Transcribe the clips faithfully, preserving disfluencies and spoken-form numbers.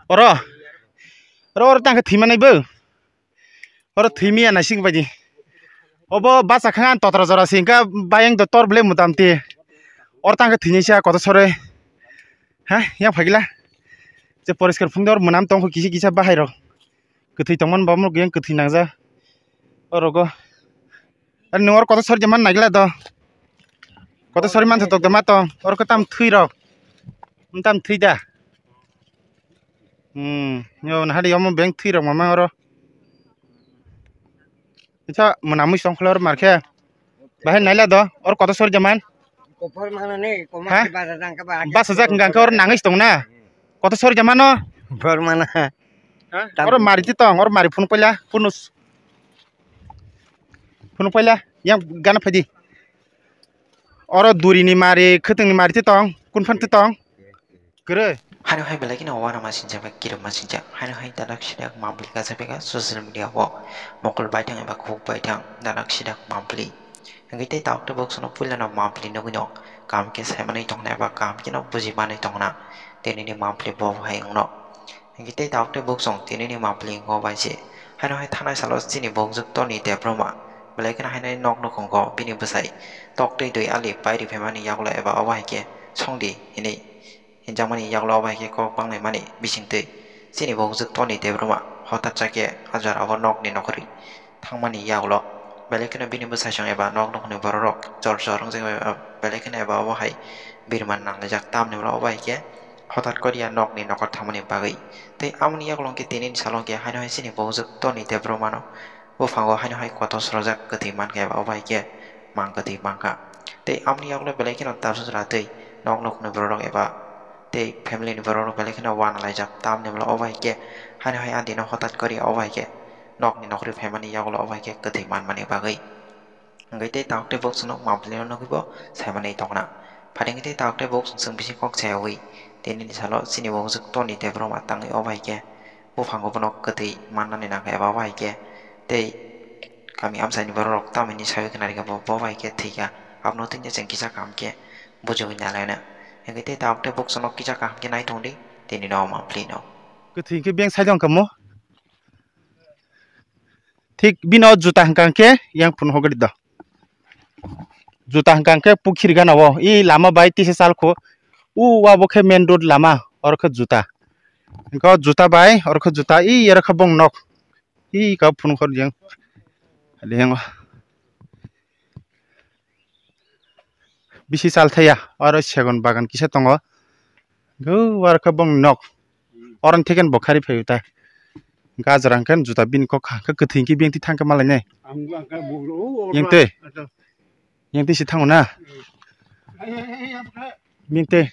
Oro. Oro, oro tangkhe thwimanai bo. Oro thwimiya naising baidi. Obo bacha kha ang totra jora singkha bayang do tor ble mutamti. Oro tangkhe thwinai sa koto sore. Ha, yang phagila. Je poriskar phungdor mwnam tongkho kisa kisa bahai rok. Kwthwi tongmani bo muk yang kwthwi nangja. Orogo. Ar nung oro koto sori jaman nagila do. Koto sori man tok ma tong. Oro ko tam thwi rok. Tam thwi da. Hmm, yo na hadi yomo beng thwi rok mama oro. Isa mona mui song khlor mar khe. Bahai naila do. Oro koto sori jaman. Kopor mana ni, koma Ha? Basa jang ka ba. Basa jak hingka khe oro nangis tong na. Koto sori jamano. Bor mana. Ha? Oro mari ti tong, oro mari phun paila, phunus. Phunu paila, yang gana phaidi. Oro duri ni mari, khwtwng ni mari ti tong, kun phan ti tong. Kwrwi. Hano hai belai kheno uanama sinjak bai kirima sinjak. Hano hai dadak sidak mambli kacha bega social media o. Mokol baithang eba khuk baithang dadak sidak mambli. Hingke tei tabuk tei bok sono puila no mambli nugui no. Kam khe sai manui tongna eba kam khe no buji manui tongna. Tei nini mambli bo hai wngno. Hingke tei tabuk tei bok song tini ni mambli wngkha bai se. Haino hai thanai salo chini bokjwk Toni Debbarma belai kheno haino nok nukhungo bini bwsai tok tei dui ali pai riphaimani yagulo eba obo hai khe songdi hinwi hinjakmani yagulo obo hai khe kok banglaimani bisingtwi chini bokjwk Toni Debbarma hotat cha khe a jora o nokni nokhorwi thangmani yagulo belai kheno bini bwsai song eba nok nukhungni bororok chor chor wngjak bai belai kheno eba obo hai birman nanglaijak tamni ulo obo hai khe hotat koriya nokni nokhor thangmani bagwi. Tei amoni yagulo hwnkhe tini ni salo hwnkhe haino hai chini bokjwk Toni Debbarmano buphango haino hai kotor srojak kwthwi mankha eba obo hai khe mang kwthwi mankha. Tei amoni yagulo belai kheno tabswk jora tei nok nukhungni bororok eba tei family ni bororok belai kheno uanalaijak tamni ulo obo hai khe haino hai adino hotat koriya obo hai khe nokni nokhorwi phaimani yagulo obo hai khe kwthwi manmani bagwi. Hingke tei tabuk tei bok chwngno mambli no nugui bo sai manwi tongna. Phaidi hingke tei tabuk tei bok chwng chwng bisi kok chayawi tei nini salo chini bokjwk Toni Debbarma tangwi obo hai khe buphango bono kwthwi mannani nangkha eba obo hai khe tei kami amchaini bororok tamoni sawi khna rikha bo, bo bai khe thwikha. Abono tei chwng kisa kaham khe bujigwi nalaina. Hingke tei tabuk tei bok chwngno kisa kaham khe naithokdi tini no mambli no. Kwthwi hingke beng sai tongkha mo. Thik bini o juta hwnkha hwnkhe yang phunuk hokgwi do. Juta hwnkha hwnkhe pukhiri gana o, i lama bai tisa salkho. U abo khe main road lama, oro khe juta. Hwnkhe o juta bai, oro khe juta, i oro khe bong nok. I ka phunuk hor yang. Hali yang o. Bisi sal thaya, oro segon bagan kisa tongo. Go, aro khe bong nok. Oro theken bo khari phaio ta. Gajra hwnkhe juta bini kok kha, khe kwthwi hwnkhe biyang twi thang khe malai nai. Yang twi. Yang twi si thango na. Biyang twi.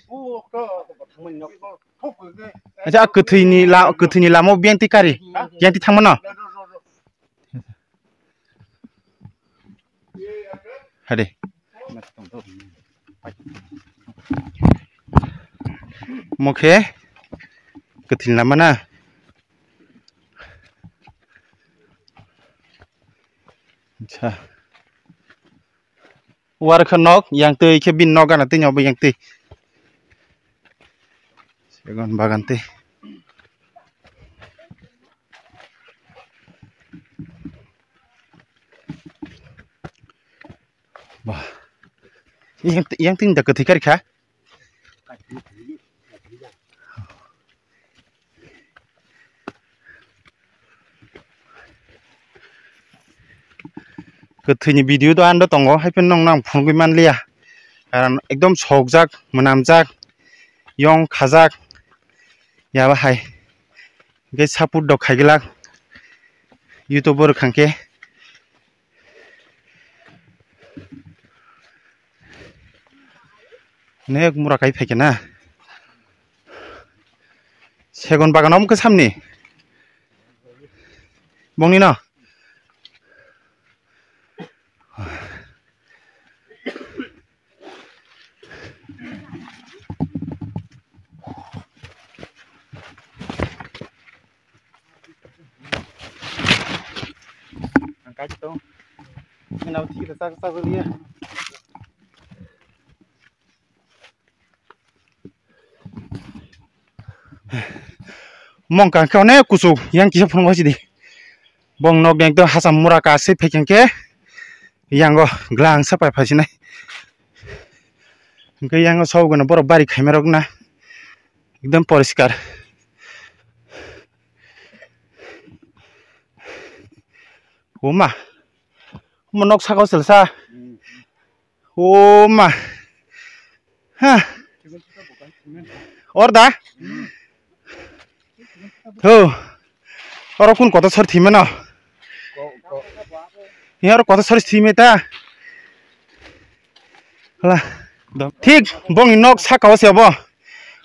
Acha, kwthwini la-, kwthwini lama o biyang twi kari. Yang twi thangmano. Hade. Mokhe kwthwini lama na. Acha. War khe nok, yang twi khe bini nok gana twi nyobo yang twi. Segon bagan twi. Bah. Yang, yang ting da kwthwi kari kha. Kwthwini video do ando tongo, hai phano nongno ang phunugwi manliya. Karon ekdom sokjak, mwnamjak, yong khajak, yaba hai. Hwnkhe support rok khaiglak YouTube o rwkha hwnkhe. Nek mura kai phaikhe na. Segon bagan omo khe samni. Bongni no. Ang kahit to. Ang nau thik ta sak sak liya. Mongkha khe onek kuchuk, yang kisa phunuk sidi. Bong nok ni ekdom hacham mura ka se phaikhe khe yango glang sa pai phaisinai. Hwnkhe yango sabo gwnang borok bari khaima rok na ekdom poriskar. Oma, omo nok saka o selsa. O ma. Ha. Or da? Ho. Oro kun koto sor thimeno? Ni oro koto sor thime ta? Hala. Thik bongni nok saka o se obo.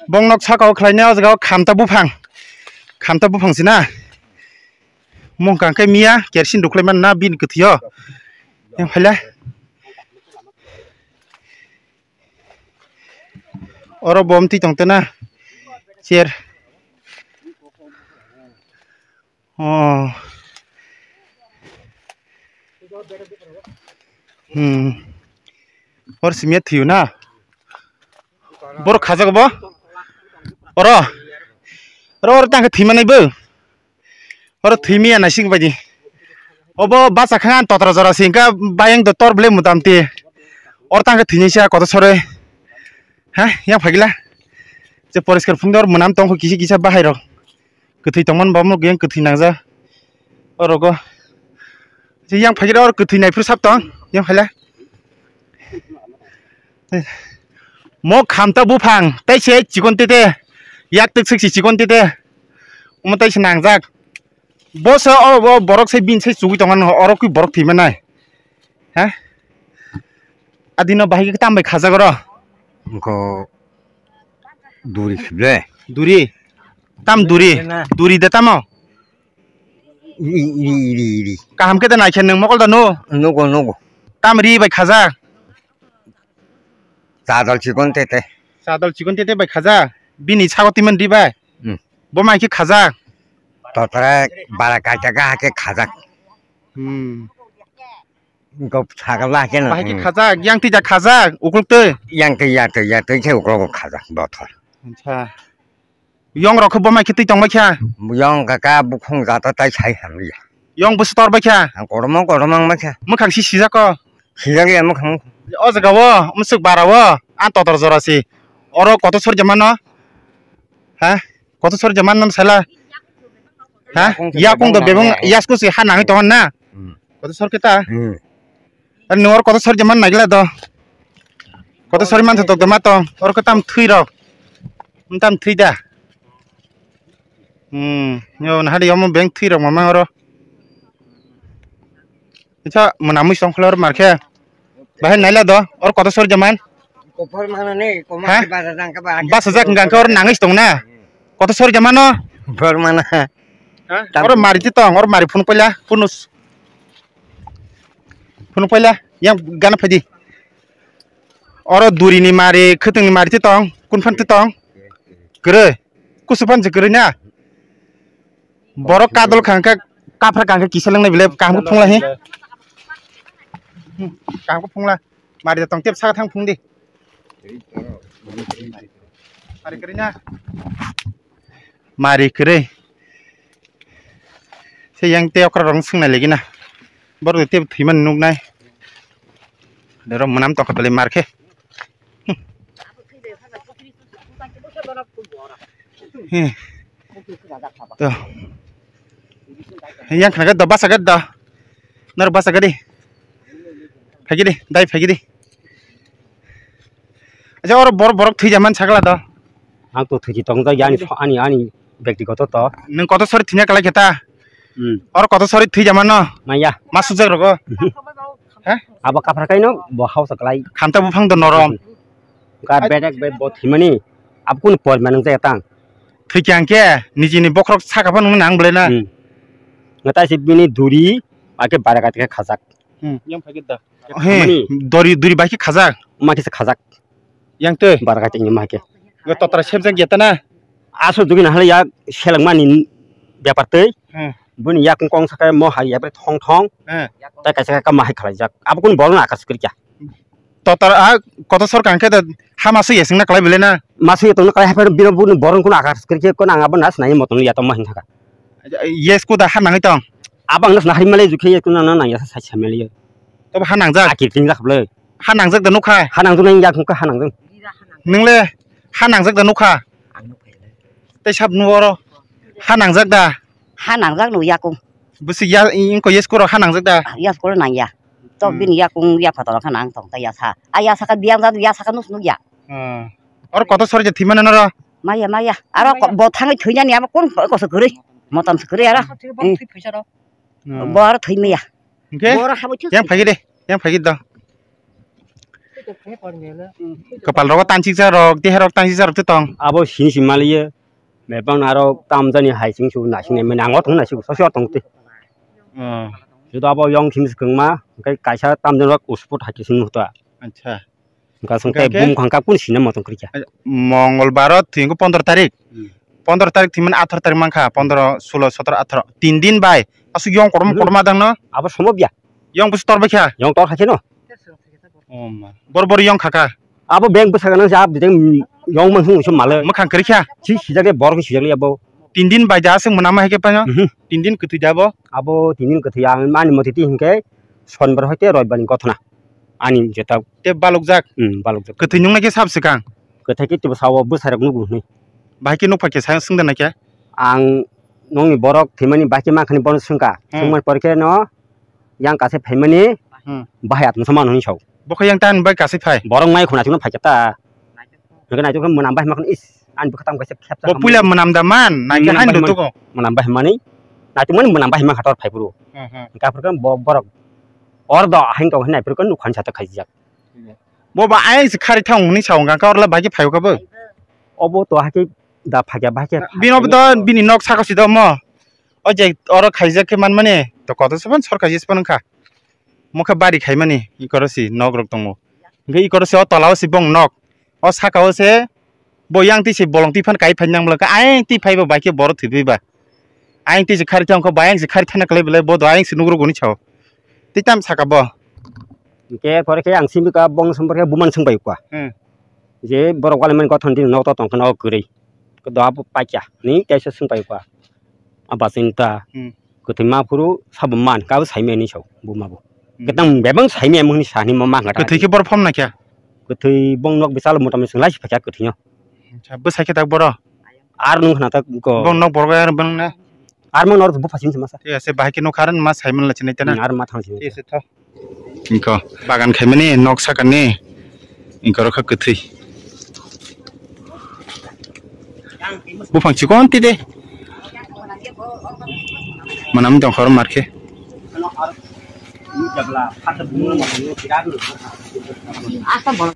Bong nok saka o khlainai o jaga o khamta buphang. Khamta buphang sina. Mongkha khe miya kerosene rwkhlai man na bini kwthwio. Yang phaila. Oro bom twi tong tena. Chair. Oh. Hmm. Or simiya thiyo na. Bor khajak bo. Oro. Oro, oro tang khe thima nai bo. Oro thwimiya naising baidi. Obo bacha kha ang totra jora se hwnkha bayang do tor bwle mutamti. Oro tang khe thwinaisa koto sore. Ha, yang phagila. Je poriskar phungdi oro mwnam tong kho kisa kisa bahai rok. Kwthwi tongmani bo mo yang kwthwi nangja. Oro go. Je yang phagila oro kwthwi naiphru sap tong. Yang phaila. Mo khamta buphang, tei se chikon tete, yak tek sik si chikon tete, omo tei se nangjak. Bo se o, o borok se bin se chugui tongo, oro kui borok thwi manai. Ha? Adino bahai khe tam bai khajak oro? Wngkho duri khible. Duri? Tam duri? Duri de tamo? Iri, iri, iri, iri. Kaham khe de naikhe nwng mokol da no? Nugo, nugo. Tam ri bai khajak? Chadal chikon tete. Chadal chikon tete bai khajak? Bini sago timan ri bai? Hmm. Bo mai khe khajak? Totra bara kaitaka hake khajak. Hmm. Go sagala hake no. Bahai khe khajak, yang twi ja khajak, ukluk twi. Yang twi, yang twi, yang twi khe ukluk khajak bothor. Acha. Yong rok khe bo mai khe twi tong bai kha. Yong kaka bukhung jata tai sai hamya. Yong bwswk tor bai kha. Ang kotorma kotorma wng bai kha. Mwkhang si sijak ko. Sijak ya mwkhang. O jaga o, mwswk bara o, ang totor jora si. Oro kotor sor jamano. Ha? Kotor sor jamano sala. Ha? Yakung to bebong, yakung to bebong, ya, ya. Yasku si ha nangwi tongo na. Hmm. Kotor sor khe ta? Hmm. Ar nung oro kotor sor jamano naigla do. Kotor sor man thok do ma tong. Oro khe tam thwi rok. Tam thwi da. Hmm, yo, nahari yomo beng thwi rok mama oro. Acha, mwnamwi song khwlai oro mar khe. Bahai naila do, oro kotor sor jaman? Kotor mana ne, koma. Ha? Basa jang ka ba. Basa jak hwnkha khe oro nangwi tong na. Kotor sor jamano? Bor mana. Ha? Tam- Oro mari ti tong, oro mari phunuk paila, phunus. Phunuk paila, yang gana phaidi. Oro duri ni mari, khwtwng ni mari ti tong, kun phan ti tong. Kwrwi. Kusu phan se kwrwi na. Borok kadol kha hwnkhe kaphra kha hwnkhe kisa lwngnai bile kaham khe phungla he. Hmm, kaham khe phungla. Mari da tong tep saka thang phung di. Mari kwrwi na. Mari kwrwi. Se yang te okra rong swngnai lagi na. Borok tep thwimani nuknai. Dero mwnam tokha bele mar khe. Hmm. To. Yang khna do basa do. Nar basa di. Phagi di, dai phagi di. Acha oro bor borok thwi jaman sakla do. Ang to thwi tong jak ani ani ani bektigoto to. Nung koto sori thina kala kheta. Hmm. Oro koto sori thwi jaman no. Maya. Masuk jak rogo. Ha? Abo kaphra kaino bo hausa klai. Khamta buphang do norom. Ka bedek be bo thimani. Ab kun por manang jaya tang. Thwi khe ang khe nijini bokhorok saka phano nang bwlai na. Hmm. Ngatai se bini duri ake bara kate khajak. Hmm. Yang phai khe da. He, mani. Dori duri bai khe khajak. Ma khe khajak. Yang twi. Bara kate ma khe. Yo totra sebjak ya ta na. Aso dugi na hale ya seleng mani bepar twi. Hmm. Buni yakung kong saka mo hai ya bre thong thong. Hmm. Tai kaisa ka ma hai khalai jak. Abo kun bol na akas kri kya. totor a koto sorkar khe da ha masu yesing na kalai bele na. Masu yetong na kalai haphai bino buni borong kuno akar kri khe kono ang abo nas nai motom ya tong ma hin thaka. Yes ko da ha nangwi tong. Abang nas na hari male jukhe yetong na na ya sa sa male. To ha nangjak. Akir ting jak bele. Ha nangjak da nukha. Ha nangjak nang ya kha ha nangjak. Nungle ha nangjak da nukha. Tei sab nuoro ha nangjak da. Ha nangjak nu yakung. Bwswk ya, ingko yes koro ha nangjak da. Yes koro nang ya. To hmm. Bini yakung ya photo kha nang tong ta ya sa. A ya saka biang da ya saka nus nuk ya. Hmm. Or koto sori je thimana noro. Maya maya. Aro ko-, bo thangwi thwinani abo kon ko se kwrwi. Motom se kwrwi aro. Hmm. Hmm. Bo aro thwi maya. Hingke? Bo aro habo thwi. Yang phagi de. Yang phagi do. Kapal rogo tanchik ja rok, dehe rok tanchik ja rok te tong. Abo sini si maliye. Mepang aro tamjani hai sing su nasing ne mene ango tong nasi so so tong te. Hmm. Juda abo yong sing swkang ma, kai kaisa tamjani rok usput hai sing huta. Acha. Hingka song hingka tei khe bum khangka kun sina motong krikha. Mongolbar o thwingo pondro tarik. Hmm. Pondro tarik thwimani atharo tarik mankha, pondro, sulo, sotoro, atharo. Tin din bai. Aswk yong kotorma hmm. Kotorma dang no? Abo somo bia. Yong busu tor bai kha? Yong tor kha khe no. Oh ma. Bor bor yong kha kha. Abo bank bwsa gana jab bideng yong mang hung se male. Mwkhang kwrwi kha? Si sijak le bor sijak le abo. Tin din bai ja aswk mwnama hai khe paino? Mhm. Tin din kwthwi ja bo? Abo tin din kwthwi ang mani motiti hinkhe sonbar hoite roibar ni gothona. Ani jeta. Te balukjak? Hmm, balukjak. Kwthwi nungnai khe sab swkang? Kwthai khe tebo sao bwsai rok nugo hwnwi. Bahai khe nukphai khe sa swngda naikhe? Ang nokni borok thwimani bahai khe mankhani bono swngkha. Hmm. Swngmani pore khe no yang kaisa phaimani hmm. Bahai atmasa mano hwnwi sao. Bo khe yang tan bai kaisa phai? Borok mai khuna chukno phai khe ta. Hwnkhe naitok khe mwnam bahai makhno is ani bwkha tamo kaisa khepsa. Bo puila mwnam da man, naikhe haino dugo. Mwnam bahai mani, naitok mani mwnam bahai mankha tor phai phuru. Hmm, hmm. Hwnkhe aphuru khe bo borok or do haino tong hinwi aphuru khe nukhani satok khaijak. Bo ba ayang se khari thang hwnwi sa wngkha, orla bahai khe phai kha bo. Obo to hakhe da phai kha, bahai khe bini obo to bini nok saka si do mo. O je oro khaijak khe manmani to kotor se phano sor khaijak se phano wngkha. Mo khe bari khaimani ikoro si nok rok tongo. Hwnkhe ikoro se o tola o si bong nok. O saka o se bo yang twi se bolong twi phano kai phai nang bwlai khe ayang twi phai bo bai khe borok thwi phai ba. Ayang twi se khari thang kho bai ayang se khari thana kwlai belai bo do ayang se nugruk hwnwi sao. Twi tam saka bo. Hwnkhe pore khe ang simi ka bong song pore khe buman swng bai kha. Hmm. Je borok walai mani gothon din nok to tong khe nok kwrwi. Khe do abo paikya ni kaisa swng bai kha. Aba chini ta. Hmm. Kwthwi ma phuru sabo man, kabo saimani sao, buma bo. Hmm. Kwtang bebang saimani mungni sani ma ma ngata. Kwthwi khe bor phom na kya? Kwthwi bong nok bisalo mota mui swng lai si phakya kwthwi no. Acha, bwsai khe tak boro? Ar nung khna tak ko. Bong nok borok ar bang na. Ar mang nor bu phasin sama sa. Thik ase, bahai khe nok haran ma saiman la chinai tana. Ar ma thang chinai. Thik ase, tho. Ingko bagan khaimani nok sakani ingko rokha kwthwi. Buphang chikon tide. Manam dong khoro markhe.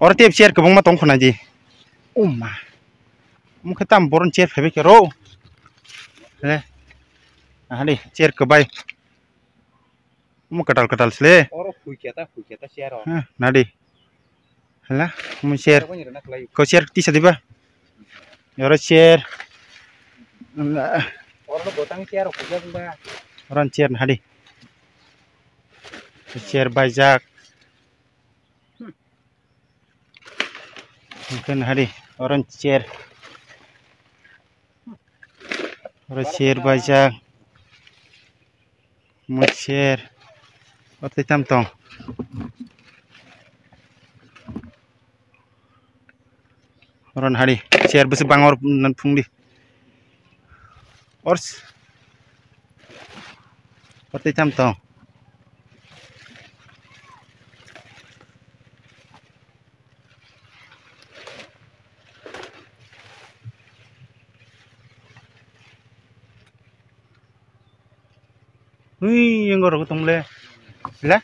Oro tep chair kwbangma tong khona di. Uma. Mukhe tam boron chair phaibai khe ro. Le. Ahadi chair kwbai. Omo kwtal kwtal sle. Oro phuikya ta, phuikya ta chair o. Heh, nadi. Hala, omo chair. Chair wngya rwna khlai. Ko chair tisa diba? Oro chair. Oro botang chair o phuikya bungba. Oro chair nadi. Chair baijak. Mungkin hari orange chair. Orange chair baijak. Mo chair. Otai tam tong. Oran hari chair bwswk bang or nan phung di. Or s-, or tei tam tong. Ui, yang gorok tong le. Le.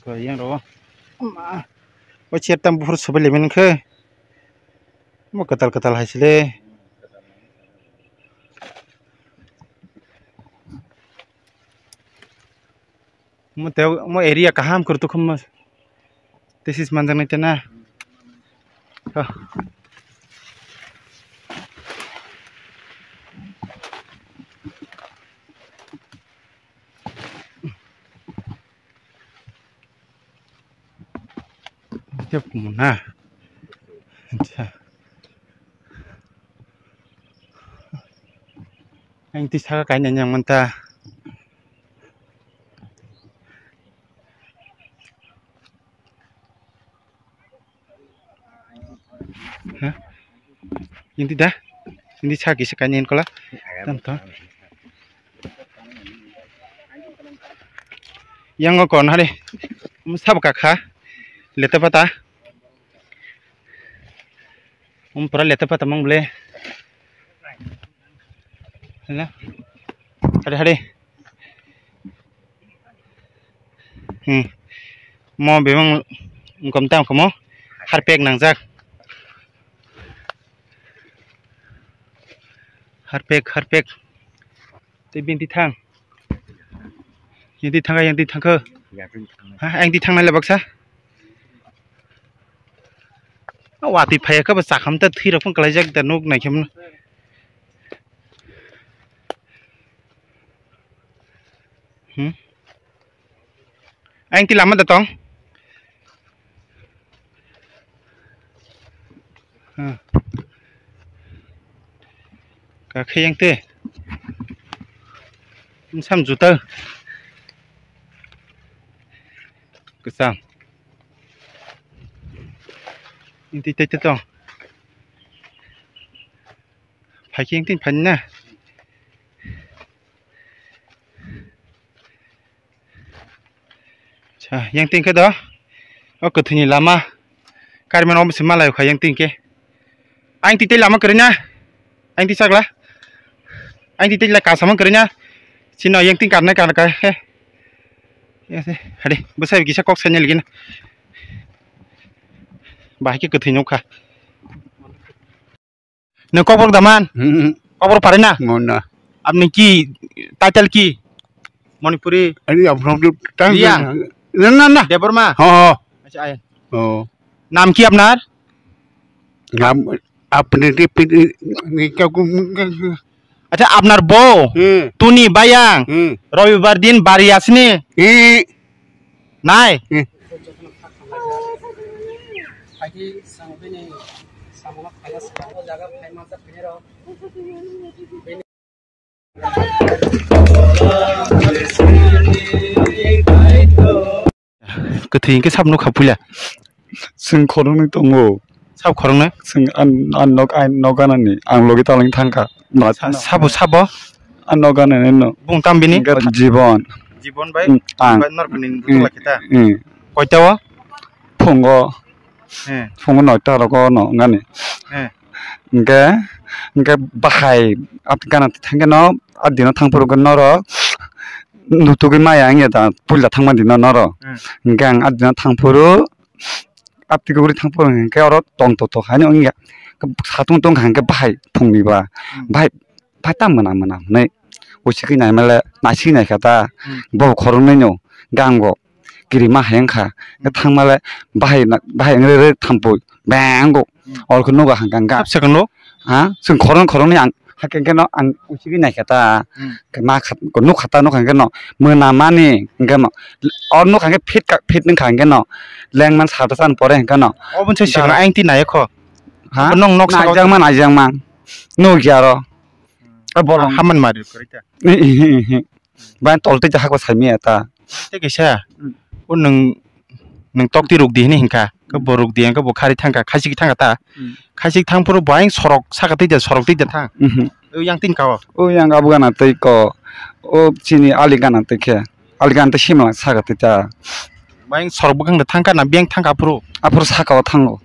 Ko yang ro. Ma. O chair tam buphuru sobai le men khe. Mo kwtal kwtal hai sile. Mo tei mo area kaham kwrwtwkha mo. This is manjaknai tena. Tho. Tep kumun ha. Acha. Ang twi saka kainai nang manta. Ha? Hindi da? Hindi saki saka nyen kola. Tanto. Yang kon hari. Sab kakha. Lete pata. Um pura lete pata mang ble. Hala. Hari hari. Hmm. Mo bebang kom tam komo. Harpek nangjak. Harpek harpek. Tei bini tithang. Yang tithang yang tithang kho. Ha, yang tithang nai le baksa. Watwi phaiya khe bo chakhamta thwi rok phano kwlaijak da nuk nai khe. Hmm. Ang ti lama da tong. Hmm. Ka khayang te. Sam juta. Kesam. Inti te te tong. Phai khe yang tin phai na. Acha, yang tin khe do. O kwthwini lama. Karmano omo se malai kha yang tin khe. Ang twi tei lama kwrwi na. Ang twi chakla. Ang twi tei la kasama kwrwi na. Chino yang tin karna karna ka he. Hadi, bwsai kisa kok saini ligina. Bahai khe kwthwi nukha. Nwng kokborok da man? Hmm. Kokborok parai na? Mona. Apni ki title ki? Manipuri? Ani apni tang Riya? Na, na, na. Debbarma? Ho, ho. Acha, ayan. Oh. Naam ki apnar? Naam apni di pini ni ka ku. Acha, apnar bo? Hmm. Tuni bayang? Hmm. Robibar din bari asni? Hmm. Nai. Hmm. Kwthwi hwnkhe sabo nukha puila. Chwng khoroknwi tongo. Sabo khoroknwi? Chwng an, an nok, an nok ganani, ang logi taleng thangkha. Sa-, sabo, sabo? An nok ganani no. Bung tam bini? Hwnkhe Jibon. Jibon bai? Mm, ang. Bai norokni Mm, bwtwk lai khe ta? Mm. Koita o? Phungo. Eh. Phungo noita rogo no wngani. Eh. Hwnkhe, hwnkhe bahai at gana thangkhe no, at dino thangphuru norok nutugwi maya wngya da, puila thangma dino norok. Hmm. Hwnkhe ang at dino thangphuru, at tigugri thangphuru hwnkhe oro tong to to haino wngya. Satung tongkha hwnkhe bahai phungni ba. Hmm. Bahai, bahai ta mwnam mwnam hwnwi. Usikwi naimale, naisikwi naikha ta. Hmm. Bo khoroknwi no, gango. Kirima hai wngkha. Hwnkhe thangmale bahai na, bahai wngre re thampui. Bang go. Hmm. Oro khe nogo hangkha hangkha. Sab sakang no? Ha? Chwng khorang khorang ni ang, hakhe hwnkhe no ang usigwi naikha ta. Hmm. Khe ma kha, nukha ta nukha hwnkhe no. Mwnamani hwnkhe no. Oro nukha hwnkhe fit ka, fit wngkha hwnkhe no. Lengman sata san pore hwnkhe no. Oboni se sikla Dara. Ang ti nai kho. Ha? Nong nok saka. Naijakma, naijakma. Nukya ro. Hmm. A bolong. Haman mari kwrwi ta. Bai tol tei hakbo saimaya ta. Tei kaisa, Hmm. o nwng, nwng tok twi ruk di hini hinkha. Khe bo ruk di, hwnkhe bo khari thangkha, khaisik thangkha ta. Hmm. Khaisik thangphuru bo ayang sorok saka twi da, sorok twi da thang. Mhm. O yang tin kao. O yang abo gana tei ko. O chini ali gana tei khe. Ali gana tei simla saka twi ta. Bo ayang sorok bwkhang da thangkha na biyang thangkha aphuru? Aphuru saka o thango.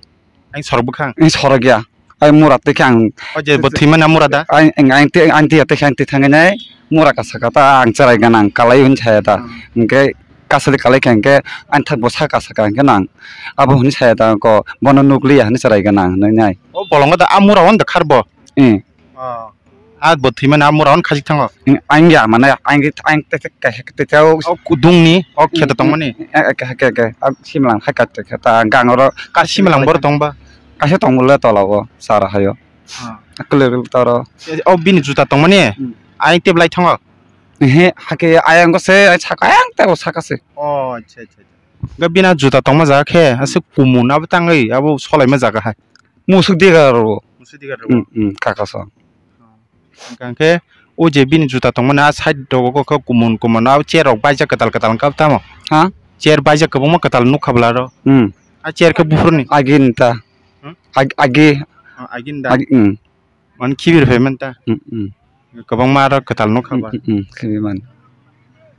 Ang sorok bwkhang. Ang sorok ya. Ai mura tei khe ang. O je bo thwi mani mura da? Ang, ang, ang tei, ang tei, tei khe ang tei thangwi nai mura kasa kata ang cherai gana ang kalai hwn saya da. Hmm. Hwnkhe kasali kalai khe hwnkhe ang thak bo sa kasa ka hwnkhe nang. Abo hwnwi saya da ko bono nukliya hwnwi cherai gana ang hwnwi nai. O bolongo da a mura on da khar bo? Eh. Oh. A bo thwi mani a mura on khajik thango? Ang ya mane ang, ang tei, tei, tei, tei, tei, o. O kudungni, o kheto tongmani? Eh, eh, ke, ke, ke. A simlang hai ka tei khe ta gang oro. Ka simlang bor tongba? Kaisa tongmole tola o sara hayo. Ah. Kle kle toro. O bini juta tongmani? Hmm. Ai tep lai thango. He, hake ayang ko se, ai saka ayang tebo saka se. Oh, acha, acha, acha. Ga bina juta tongma jaga khe, ase kumun abo tangwi, abo solaima jaga hai. Musuk diga ro. Musuk diga ro. Hmm, hmm, kaka so. Hwnkhe o je bini juta tongmani a side rogo khe kumun kumun a chair rok baijak kwtal kwtal wngkha tamo? Ha? Chair baijak kwbangma kwtal nukha bwla ro. Hmm. A chair khe buphuruni? Agini ta. Hmm? Ag-, agi. Oh, agini da. Agi, hmm. Mani khibir phai man ta. Hmm, hmm. Kwbangma aro kwtal nukha ba. Hmm, hmm, hmm. Khibi man.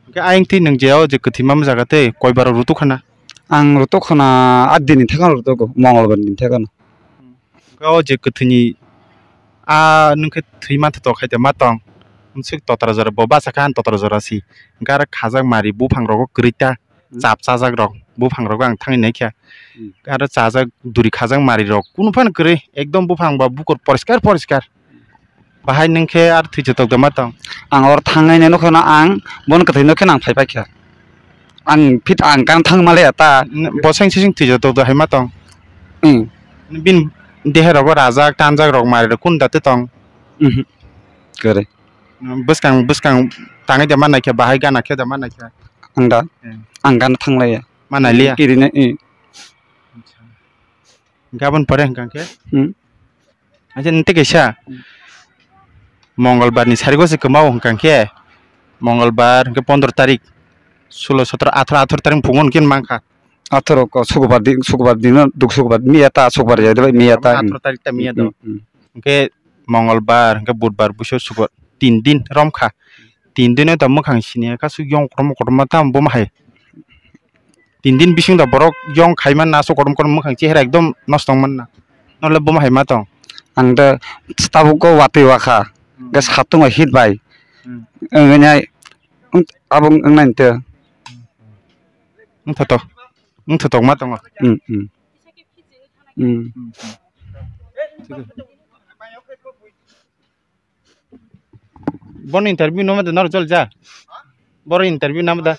Hwnkhe ayang twi nwng je o je kwthwi ma jaga tei koi bar rutuk khana? Ang rutuk khana a dini thekano rutugo, Mongolbar ni thekano. Hwnkhe o je kwthwini a nwng khe thwi manthotok hai de ma tong. Mwswk totra jora bo bachakha ang totra jora si. Hwnkhe aro khajak mari buphang rogo kwrwi ta. Hmm. Chap chajak rok buphang rogo ang thangwi naikha. Hmm. Aro chajak duri khajak mari rok kunu phano kwrwi ekdom buphang ba bukur poriskar poriskar. Bahai nwng khe aro thwi jotok de ma tong? Ang oro thangnaino nukha no ang bono kwthwi nokhe nang phai paikha. Ang phit ang kang thang male ta. N-, bo seng sising thwi jotok de hai ma tong? Hmm. Bini dehe rogo rajak tanjak rok mari rok kunu da tong? Mhm. Kwrwi. Bwskang, bwskang tangwi da ma naikha, bahai gana khe da ma naikha. Ang da? Hmm. Ang gana thanglaiya. Ma nailiya? Kirina, eh. Acha. Gabon pore hwnkha khe? Hmm. Acha, nte kaisa. Hmm. Mongolbar ni sarigo se kwmao hwnkha khe. Mongolbar hwnkhe pondro tarik. Sulo, sotro, atharo, atharo tarik phungo hwnkhe mankha. Atharo ko sukubar di, sukubar dino, duk sukubar miya ta, sukubar ya de miya ta. Atharo tarik ta miya do. Hmm, hmm, hmm. Hwnkhe Mongolbar, hwnkhe Budbar, Buso, Sukur, tin din romkha. Tin dino da mwkhang sini kha su yong kotorma kotorma tamo bo hai. Tin din bising da borok yong khai man na, so kotorma kotorma mwkhang chehra ekdom nosto wng man na. Nole bo hai ma tong? Ang da tabuk ko watwi wakha. Hmm. Ga satung hit bai. Hmm. Ang nai abo ang nai te. Wng thotok, wng thotok ma tongo. Hmm, hmm. Hmm. Bono interview namo da noro chol ja. Boro interview namo da.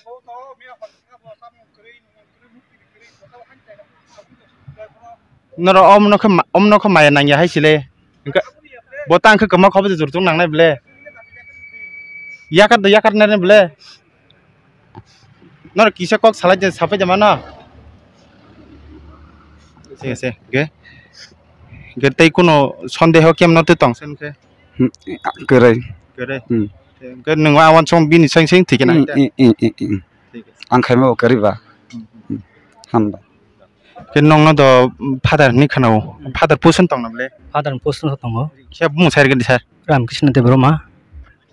Noro om nokha ma-, om nokha maya nangya hai sile. Bo tang khe kwma khobo jor tung nangnai ble. Yakar da yakar nai ble. Noro kisa kok salai de sapai de mano. Thik ase, ge. Ge tei kuno sondeho kem no tong sen khe. Hmm, kwrwi. Kwrwi. Hmm. Ge nwng awan song bini seng seng thik na. Hmm, hmm, hmm, hmm, hmm. Thik ase. Ang khaima bo kwrwi ba. Hmm. Hmm. Hambai. Khe nongno do father hinwi khwnao. Father position tongna ble? Father position tongo. Khe bumung sai rwgwdi sir? Ramkrishna Debbarma.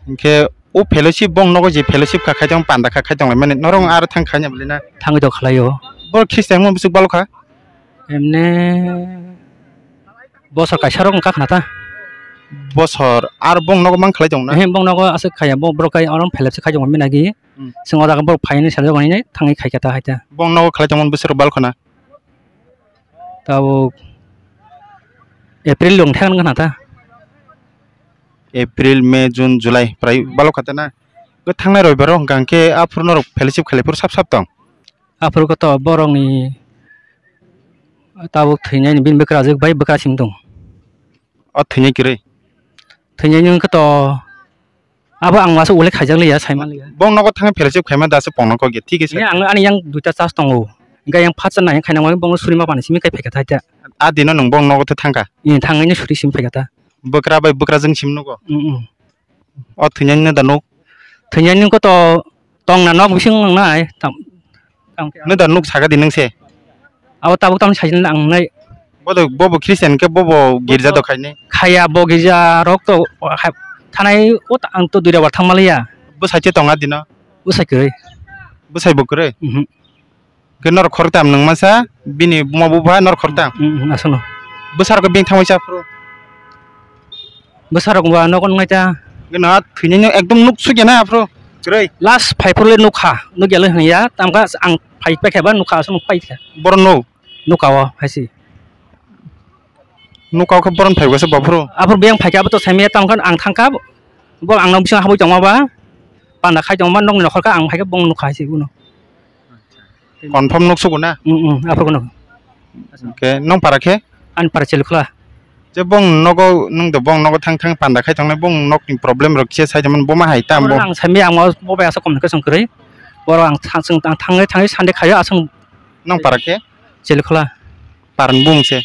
Hinkhe o fellowship bong nogo je fellowship kha khai tong panda kha khai tong lai mani norok aro thang khai nya ble na? Thangwi do khlaio. Bo Christian mo bwswk balo kha? Emne bosor kaisa rok wngkha khna ta. Bosor ar bong nogo mang khlai tong na? Ehe, bong nogo aswk khaya, bo borok kai oro fellowship khai tong mani nagi. Hmm. Chwng o jaga borok phainani sajak nai thangwi khai kha ta hai ta. Bong nogo khlai tongmani bwswk rok bal khna? Tabuk April rok thang khna ta. April, May, June, July prai balo kha ta na? Thangnai roibaro hwnkha hwnkhe aphuru norok fellowship khlai phuru sap sap tong? Aphuru khe to borokni tabuk thwinaini bini bwkrajwk bai bwkra simi tong. O thwinai kwrwi? Thwinaini wngkha to abo ang masa ulik khaijak liya, saiman liya. Bong nogo thangwi fellowship khaima da se pongno kok ya, thik ase. Ang ani yang duita chas tongo. Hingke yang phatsa nai khaina mani bong suri ma pani simi kai phaikha thaita. A dino nwng bong nogo tha thangkha? Ni thangwi ni suri simi phaikha ta. Bwkra bai bwkra jwng sim nugo? Mm, mm. O thwinai no da nuk? Thwinai nuk to tong na nok bising nang nai. Tam, tam khe. No da nuk saka di nung se? Abo tabuk tamni sajil ang nai. Bodo, bobo Christian ke bobo girja do khaini? Khaya bo girja rok to, ha, thanai o ta-, ang to duira bar thang maliya. Bwsai che tonga dino? Bwsai kwrwi. Bwsai bo kwrwi? Mhm. Ke norok khoroktam nung masa, bini buma bupha norok khoroktam? Mhm, mhm, aswkno. Bwsarok bini thangwi cha phuru? Bwsarok ba nogo nungnai ta. Gana thwinai no ekdom nuk sukya na aphuru. Kwrwi. Last phai phuru le nukha, nukya le hwnya, tamkha ang phai paikha ba nukha, aswk nuk paikha. Boro nuk? Nuka o hai si. Nuka o khe boron phai bwsa baphuru. Aphuru biyang phaikha abo to saimaya tamkha ang thangkha. Bo ang nok bising habwi tongma ba. Panda khai tongma nokni nokhor kha ang phaikha bong nukha hai si uno. Confirm nuk sugo na? Mm, mm, aphuru no. Hwnkhe nong para khe? Ani para Chilikhula. Je bong nogo, nwng do bong nogo thang thang panda khai tongnai, bong nokni problem rok kisa sai tongmani, bo ma hai tam Abo bo. Ang sami ang bo bai asa communication kwrwi. Boro ang thang, ang thangwi thangwi Sunday khayo aswng. Nang para khe? Chilikhula. Parang bung se.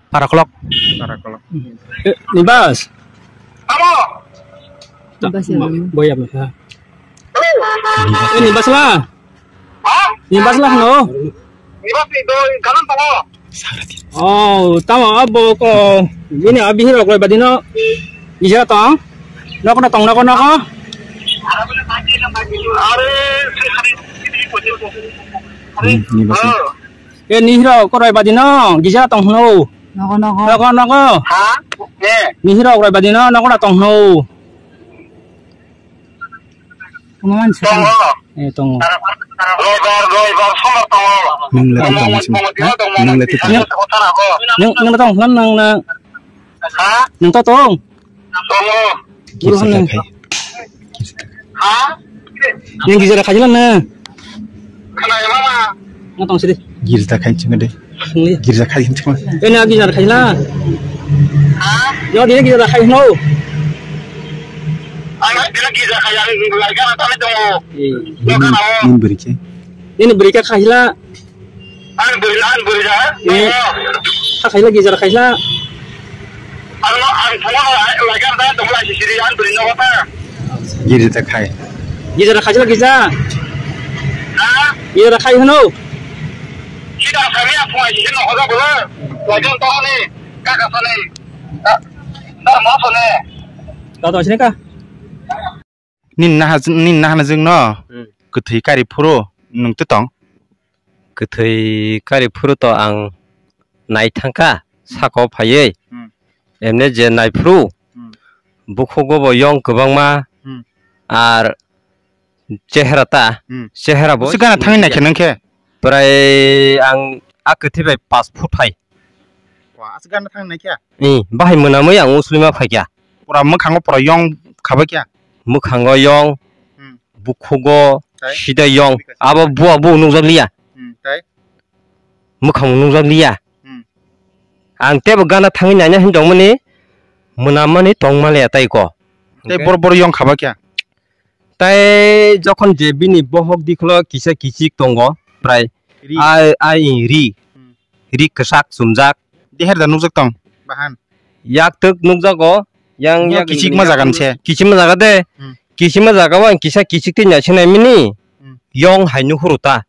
Para kolok. Para kolok. Eh, Nibas. Amo. Nibas ya. Boya ba. Eh, Nibas la. Ha? Nibas la no. Nibas ni do kanan tamo. Oh, tamo abo ko. Bini abi hiro ko badino. Ija tong. Noko na tong noko noko. Are. Hmm, Nibas. Oh. E nihiro koroi badino gija tong hno. Nogo, nogo. Nogo, nogo. Ha? E. Nihiro koroi badino nogo na tong hno. Tongman sa. Tongo. E tongo. Roibar, roibar, sombar tongo. Nung le tong sini. Ha? Nung le tong. Nung, nung, nung tong hlan nang na. Ha? Nung to tong. Tongo. Guru Girja hano. Dakhai. Ha? Yang gija dakhai lah na. Khana ya mama. Ngatong sidi. Girja dakhai chunga de. Ngi. Girja dakhai chunga. Eh, na gija dakhai lah. Ha? Yo, dia gija dakhai no. Ang dia gija dakhai yang lagi anak tadi dong. Eh. Yo kan awak. Mun beri ke. Ini beri ke khai lah. Ang bwrwi, ang bwrwi da. Eh. Ha khaila gija khaila. Ang no, ang thangma lagar da, tongla sisiri, ang bwrwi no kota. Gija da khai. Gija da khaila gija. Ha? Gija da khai hano. Kita kami apa aja sih no hoda bola. Lagar to ni, kaka sani. Da, da mo sone. Da to sini ka. Nini naha, nini nahanajwkno Hmm. kwthwi kari phuru nwng twi tong? Kwthwi kari phuru to ang nai thangkha, saka o phaiwi. Hmm. Emne je nai phuru, Hmm. bukhugo bo yong kwbangma, Hmm. ar chehera ta, Hmm. chehera bo Bwswk gana thangwi naikhe nang khe? Prai ang a kwthwi bai pas phut hai. Wa, aswk gana thang naikhe? Ni, bahai mwnamwi ang uslima phaikha. Pura mwkhango pura yong khabaikha? Mwkhango yong, Hmm. bukhugo, Tai? sida yong. Abo bua bu nukjak liya. Hmm, tai? Mwkhango nukjak liya. Hmm. Ang tebo gana thangwi naina hin tongmani, mwnamani tongma liya tai ko. Tai Hingke? bor bor yong khabaikha? Tai jokhon je bini bohok dikhulo kisa kichik tongo, prai Ri. ai, ai ri. Hmm. Ri kwchak chumjak. Deher da nukjak tong, bahan. Yak twk nukjago, yang Bo yak kichik ni ma yak jagan se. Kichik ma jaga de. Hmm. Kichik ma jaga o ang kisa kichik twi naising nai mini. Hmm. Yong hai nukhuru ta.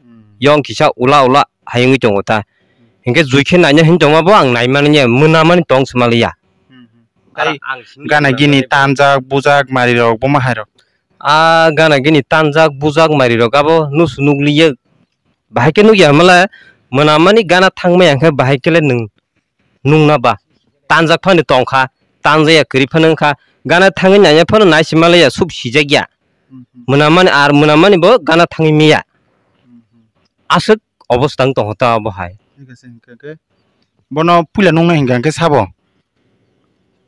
Hmm. Yong kisa ula ula hai wngwi tongo ta. Hinkhe jui khe naina hin tongma bo ang nai mani ya, mwnamani tong se maliya. Hmm, hmm. Ara Tei ang simi gana mwnamani gini bo. tanjak, bujak, mari rok, bo ma hai rok. A gana gini tanjak, bujak, mari rok abo nusu nukliya. Bahai khe nukya hwnmale, mwnamani gana thangmaya hwnkhe bahai khe le nwng nungna ba. Tanjak phano tongkha, tanjaya kwrwi phano wngkha, gana thangwi nanya phano naisi malaya, sub sijakya. Mhm. Mwnamani ar mwnamani bo gana thangwi miya. Mhm. Aswk obostha wng tongkha ta abo hai. Thik ase, hwnkhe khe bono puila nungnai hwnkha khe sabo?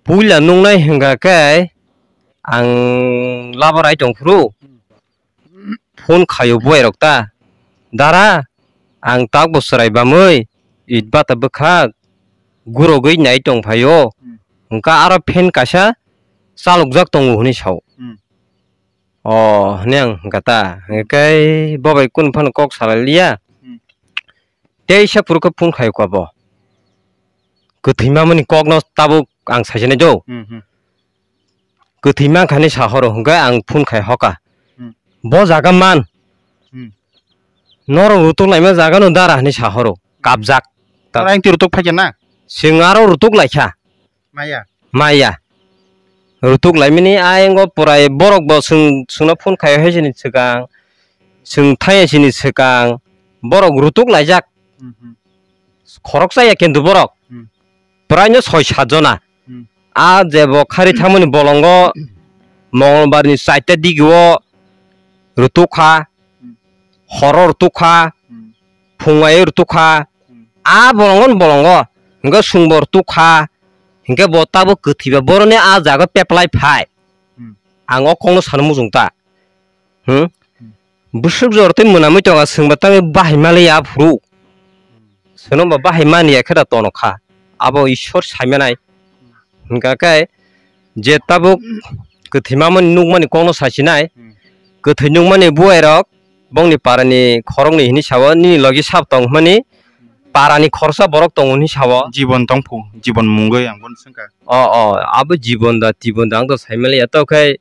Puila nungnai hwnkha khe ang laborai tongphuru. Hmm. Phone khaio buai rok ta, "Dara, ang tak bo chwrai bamwi, it bata bwkhak, gurogwi nai tong phaio, Hmm. hwnkha aro fan kaisa chalokjak tongo," hwnwi sao. Hmm. O, hwnwi ang hwnkha ta, hwnkhe bo bai kunu phano kok salai liya. Hmm. Teisa phuru khe phone khaio kha bo. Kwthwi mamani kokno tabuk ang saisani do. Hmm, hmm. Kwthwi mankha hinwi sa horo hwnkhe ang phone khai hoka. Hmm. Bo jaga man. Hmm. Norok rutuk laima jaga no dara hinwi sa horo. Kabjak. Oro ang twi rutuk phaikha na? Chwng aro rutuk laikha. Maya. Maya. Rutuk laimani ayang o pwrai borok bo chwng, chwngno phone khai hai sini swkang. Chwng thaya sini swkang. Borok rutuk laijak. Hmm, hmm. Khoroksa ya kintu borok. Hmm. Pwraino soi sat jona. Hmm. A jebo khari thangmani bolongo Mongolbarni chaita digio rutuk kha, Hmm. horo rutuk kha, Hmm. phungai rutuk kha. Hmm. A bolongo bolongo hingke sungbo rutuk kha, hingke bo tabuk kwthwiba boroni a jaga peplai phai. Hmm. Ang o kokno sano muchung ta. Hmm? Hmm. Bwswk jor tei mwnamwi tonga, chwngba tangwi bahai maliya aphuru. Hmm. Chwngno ba bahai mani ya khe da tono kha. abo Ishwar saimanai. Hingka khe je tabuk kwthwi mamani nukmani kokno sasinai, Hmm. kwthwi nukmani buairok bongni parani khoroknwi hwnwi sao, nini logi sab tong hwnmani parani khoroksa borok tongo hwnwi sao. Jibon tongphu, jibon mungwi ang bono swngkha. O, o, abo jibon da, tibon da, ang to saimaliya, to khe.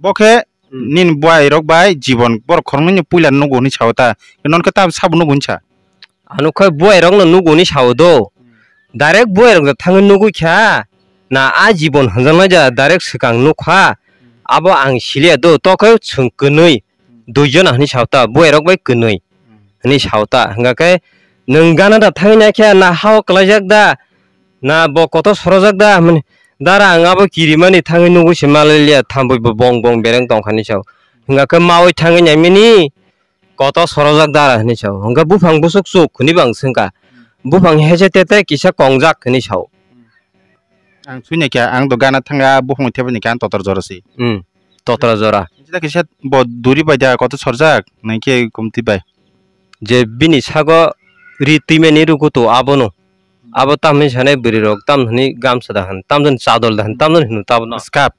Bo khe Hmm. nini buairok bai jibon borok khoroknwini puila nugo hwnwi sao ta, nono khe ta sabo nugo hwnwi sa? Ano khe buairokno nugo hwnwi sao do. Direct buairok da thangwi nugwi kha. Na a jibon hwnjaknai ja direct swkang nukha. Abo ang siliya do, to khe chwng kwnwi. Duijon hwnwi sao ta, buairok bai kwnwi. Hwnwi sao ta. Hwnkha khe nwng gana da thangwi naikhe na hao kwlaijak da? Na bo kotor sorojak da? Hwnmani, dara ang abo kirimani thangwi nugwi se malai liya, thambwi bo bong bong bereng tongkha hwnwi sao. Hwnkha khe maui thangwi naimani, kotor sorojak dara hwnwi sao. Hwnkhe buphang bwswk chuk hwnwi bo ang swngkha. Buphang hese tete kisa kongjak hwnwi sao. Ang sui naikha, ang do gana thanga buphang thepani khe ang totor jora se. Hmm, totor jora. Jila kisa bo duri bai da kotor sorjak, naikhe kumti bai. Je bini sago ri twimani rukutu abono. Abo tamni sanai bwrwi rok tamni gamsa da hwn, tamni chadol da hwn, tamni hwn tabno. Skap.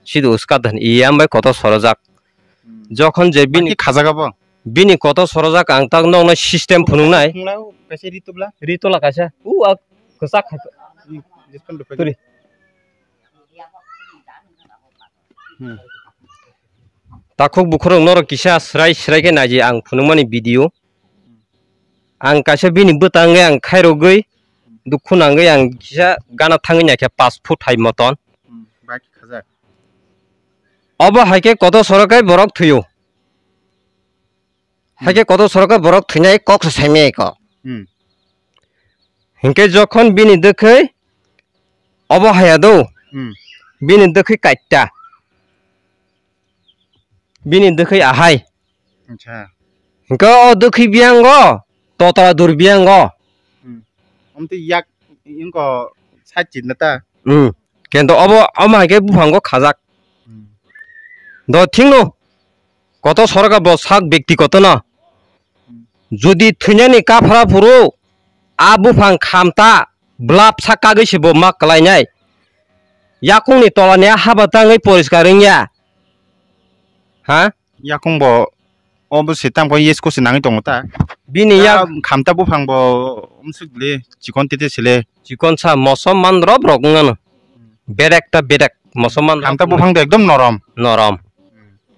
Sidu uskat da hwn, iya bai kotor sorojak. Hmm. Jokhon je bini Baki khajak abo? Bini kotor sorojak ang tak nokno system phunuknai. Phunuknai, kaisa ri tubla. Ri tola kaisa. U a kwchak khai. Hmm, just phone to Turi. Hmm. Takhuk bukhurok norok kisa srai srai khe naidi ang phunukmani video. Ang kaisa bini bwtangwi ang khairogwi dukhu nangwi ang kisa gana thangwi naikha pas foot hai moton. Hmm, baki khajak. Obo hai khe kotor sorokai borok thwio. Hai khe kotor sorokai borok thwinai kok se saimai ko. Hmm. Hinkhe jokhon bini dwkhwi obo haya do. Hmm. Bini dwkhwi katta. Bini dwkhwi ahai. Acha. Hinkhe o dwkhwi biyango, totra dur biyango. Hmm. Omtwi yak ingko side chit na ta. Hmm. Kento obo, omo hai khe buphango khajak. Hmm. Do thikno, kotor soroka bo sak bekti kotorno. Hmm. Jodi thwinani kaphra phuru, a buphang khamta, blap sak kagwi se bo ma kwlainai. Yakungni tolani a haba tangwi poriskar wngya. Ha? Yakung bo obo se tamo yes ko se nangwi tongo ta. Bini yak khamta buphang bo umsuk le chikon tete sile. Chikon sa mosom man rob rok wngano. Bedek ta bedek mosom man. Khamta buphang de ekdom norom. Norom.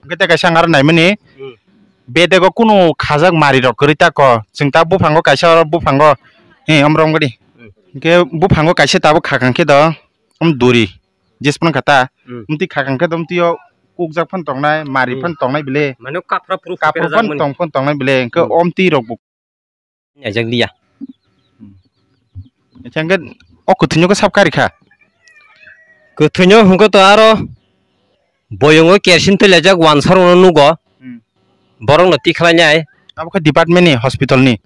Hwnkhe te kaisa ang aro naimani. Hmm. Bedego kunu khajak mari rok kwrwi ta ko. Chwng ta buphango kaisa oro buphango. He, omrom gadi. Hmm. Hwnkhe buphango kaisa tabuk khakang khe do. Om duri. Jes phano kha ta. Hmm. Mtwi khakang khe do mtwi o kukjak phano tongnai, mari Hmm. phano tongnai bile. Mane kaphra phuru Kaphra kaphra phano jak mani. Tong phano tongnai bile. Hwnkhe Hmm. Om twi rok bo. Naijak liya. Hwnkhe o kwthwino khe sab kari kha. Kwthwino hwnkhe to aro boyongo kerosene twi laijak wansarokno nugo. Hmm. Borokno tikhlainai. Abo khe department ni, hospital ni?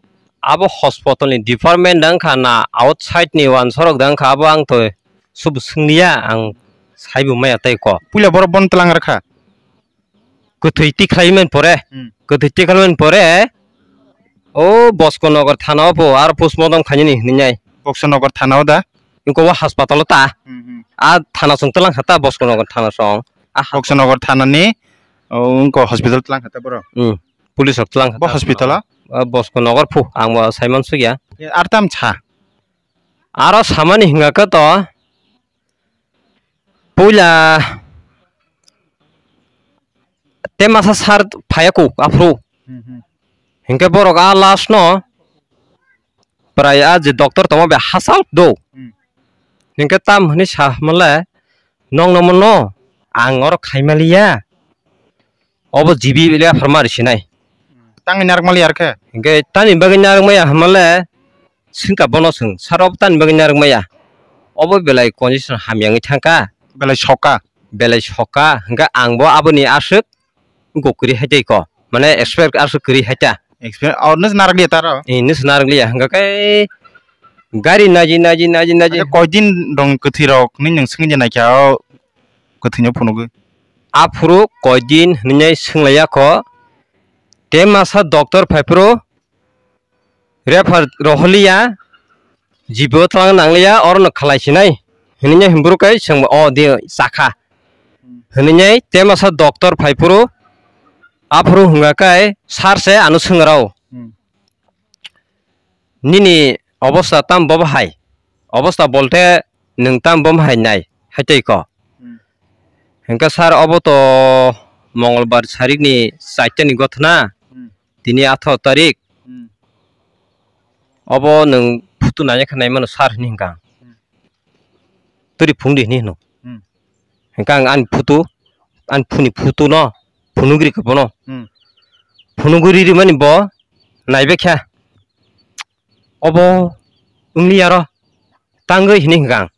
Abo hospital ni department wngkha na, outside ni wansarok da wngkha, abo ang to subu swngya, ang saibo maya tei kok. Puila borok bono twlang rwkha? Kwthwi tikhlai mani pore, Hmm. kwthwi tikhlai mani pore, o Bosko Nagar thana o pho aro postmortem khainani hinwi nai. Bosko Nagar thana o da? Ingko o hospital o ta. Hmm, hmm. A thana song twlang kha ta, Bosko Nagar thana song. A ha- Bosko Nagar thana ni, o, ingko hospital twlang kha ta borok? Hmm. Police rok twlang kha Bo ta. Hospital o? O Bosko Nagar phu, ang bo saiman sugya. E, ar tam cha? Aro samani hingka khe to, puila te masa sar phaiya kuk aphuru. Hmm, hmm. Hinkhe borok a last no prai a je doctor tongma bai hachal do. Hmm. Hinkhe tam hwnwi sa hwnle, "Nokno mono ang oro khaimaliya, obo jibi le pharma risinai." Tangwi narwkmaliya arkhe? Hinkhe tani bagwi narwkmaya hwnle, swngkha bono swng, "Sir, obo tani bagwi narwkmaya? Obo belai condition hamya wngwi thangkha." Belai sokha? Belai sokha, hinkhe ang bo aboni aswk wngkuk kwrwi hai tei ko, mane expect aswk kwrwi hai ta. Expect, oh, nws narwkliya taro? Eh, nws narwkliya, hinkhe khe gari naji, naji, naji, naji. Acha, koidin rong kwthwi rok ni nwng swngwi naikha o kwthwino phunugwi? Aphuru koidin hwnwi swnglaiyakho, te masa doctor phaiphuru, refer roholiya, Jibo twlang nangliya, oro no khalai sinai. Hinui himbruk kai sengbo o di chakha. Hmm. Hinui tema sa doctor phai phuru, aphuru hwnga kai sar se ano swngrao. Hmm. Nini obostha tam bo hai? Obostha bolte nwng tam bo hai nai? Hai tei ko. Hmm. Hingke sar obo to Mongolbar sarik ni chaita ni gothna. Hmm. Tini atharo tarik. Hmm. Obo nwng photo nai khe nai mano sar hini hwnka ang. Hmm. Turi phung di hini hwno. Hmm. Hingke ang ani photo, ani phuni photo no phunugri khe bono. Hmm. Phunugri rimani bo naibe khe. Obo wngli aro tangwi hini hwnka ang.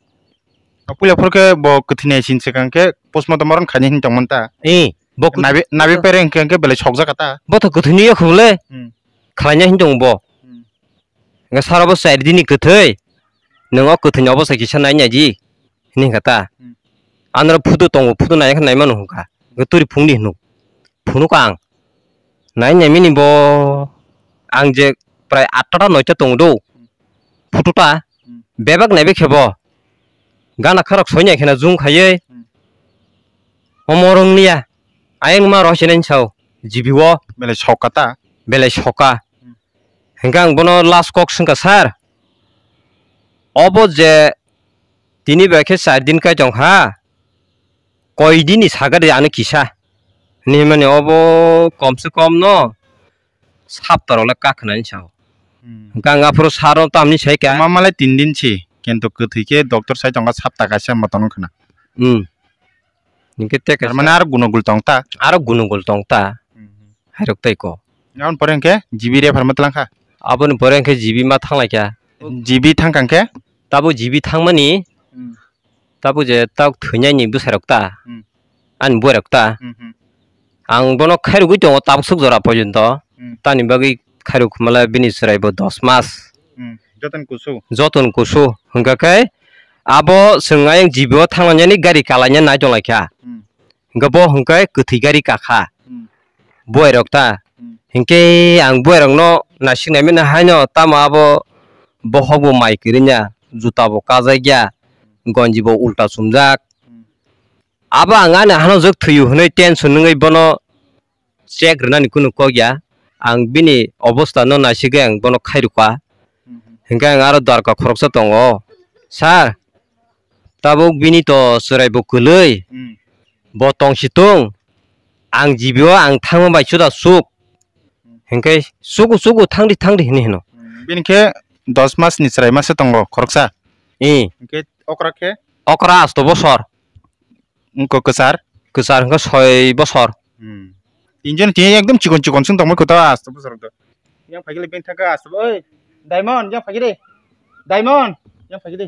Puila phor khe bo kwthwini sin swkang khe postmortem oro khaina hin tongmani ta. Eh, bo kwth- Nabi, nabi pere hwnkhe, hwnkhe belai sokjak ta. Bo to kwthwini yakho le. Hmm. Khlaina hin tong bo. Hmm. Hwnkhe sara bo char dini kwthwi. Nwng o kwthwini obo se kisa nai nai di. Hini hwnka ta. Hmm. Anoro photo tongo, photo nai khe nai mano hwnka. Hwnkhe turi phungdi hwnwi. Phunuk ang. Nai nai mini bo ang je prai atta ta noita tongo do. Photo ta. Hmm. Bebak nai be khe bo. Gana kharok soi nai khena zoom khaiwi. Hmm. Omo rwng liya. Ayang ma rw sinai sao. G B o. Belai soka ta. Belai soka. Hmm. Hingke ang bono last kok swngkha, "Sir, obo je tini bai khe char din kai tong kha, koi din ni sagari ano kisa?" Hinui hwnmani obo kom se kom no sapta rok le kak khna hinwi sao. Hmm. Hingke ang aphuru sir no tamni sai kha. Ma male tin din si, kintu kwthwi khe doctor sai tongkha sapta kaisa motom wng khna. Hmm. Hingke te kaisa. Tar mane aro gunogul tong ta? Aro gunogul tong ta. Hmm. Hairok tei ko. Aboni pore hingke G B refer ma tlang kha? Aboni pore hingke G B ma thang lai kha. G B thang kha hingke? Tabo G B thangmani. Hmm. Tabuk je tabuk thwinai ni bwsai rok ta, hmm, ani buai rok ta, hmm, hmm, ang bono khairogwi tongo tabuk suk jora porjonto, hmm, tani bagwi khairok khumala bini chwrai bo dos mas. Hmm, joton kusu. Joton kusu hwnkha khe abo chwng ayang G B o thanglainani gari kalaina nai tonglaikha. Hmm. Hwnkhe bo hwnkhe kwthwi gari kakha. Hmm. Buai rok ta. Hmm. Hinkhe ang buai rokno naisik naimani haino tamo abo bohok bo mai kwrwngya, juta bo kajakya, gonji bo ulta chumjak. Hmm. Abo ang ani hano jwk thwiyo hwnwi tension wngwi bono check rwnani kunu kok ya. Ang bini obostha no naisigwi ang bono khairokha. Hmm. Hinkhe ang aro dorka khoroksa tongo. Sir, tabuk bini to chwrai bo kwlwi. Hmm. Bo tong si tong. Ang G B o ang thangma bai chuda suk. Hmm. Hinkhe sugu sugu thangdi thangdi hinwi hino. Hmm. Bini khe dos mas ni chwrai masa tongo khoroksa. Eh. Hinkhe okra khe? Okra asto bosor. Wngkha kwchar? Kwchar wngkha soi bosor. Hmm. Tinjon khe ekdom chikon chikon swng tongmani kwtal asto bosor wngkha. Yang phaikhe le bini thangkha asto, oi, Diamond, yang phaikhe de. Diamond, yang phaikhe de.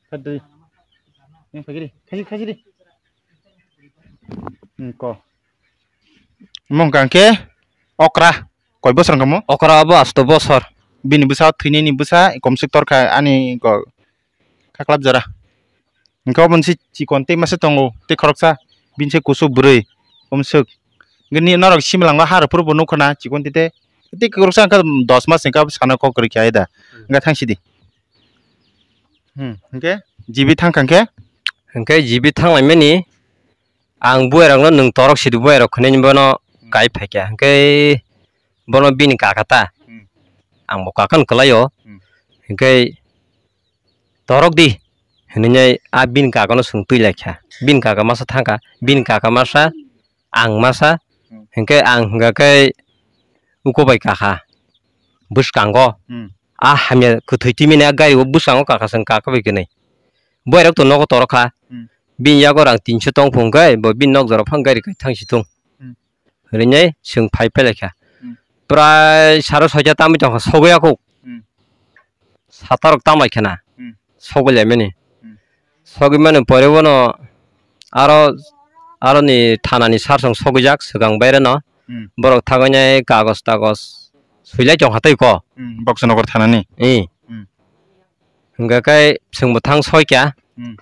Khaidi. Yang phaikhe de. Khaidi, khaidi de. Hmm, ko. Mong kang khe okra. Koi bosor wngkha mo? Okra abo asto bosor. Bini bwsa thwinani bwsa komswk torkha ani ko khaklap jora. Hwnkhe obo se chikon tei masa tongo, tei khoroksa bini se kusu bwrwi, omo swk. Hwnkhe ni norok simalangno ha rwphuru bo nukha na chikon tei tei. Tei khoroksa hwnkhe dos mas hwnkhe abo sana kok kwrwi khe ai da. Hwnkhe thang sidi. Hmm, hwnkhe G B thang kha hwnkhe? Hwnkhe G B thang laimani ang buai rokno nwng torok sidi buai rok khwnani bono kai phaikha. Hwnkhe bono bini kaka ta. Hmm. Ang bo kaka no kwlai o. Hmm. Hwnkhe torok di hinwi a bini kaka no swng twi lai kha. Bini kaka masa thang kha, bini kaka masa, ang masa, hmm, hwnkhe ang hwnkha khe uko bai kaka bwskango. Hmm. A hamya kwthwi twi mani a gari o bwskango kaka swng kaka bai kwnwi. Buai rok to nogo torok kha. Hmm. Bini yago rang tinso tong phung khe bo bini nok jora phang gari kai thang si thung. Hmm. Hwnwi chwng phai phai lai kha. Hmm. Prai saro soita tamwi tong kha sogwi yakuk. Hmm. Sata rok tam lai kha na. Hmm. Sogwi lai mani. Hmm. Sogwi mani pore bono aro, aro ni thana ni sar song sogwi jak swkang baire no. Hmm. Borok thagwi nai kagos tagos swi lai tong kha tei ko. Hmm. Boxonogor thana ni. Eh. Hmm. Hwnkha khe chwngbo thang soi kha. Hmm.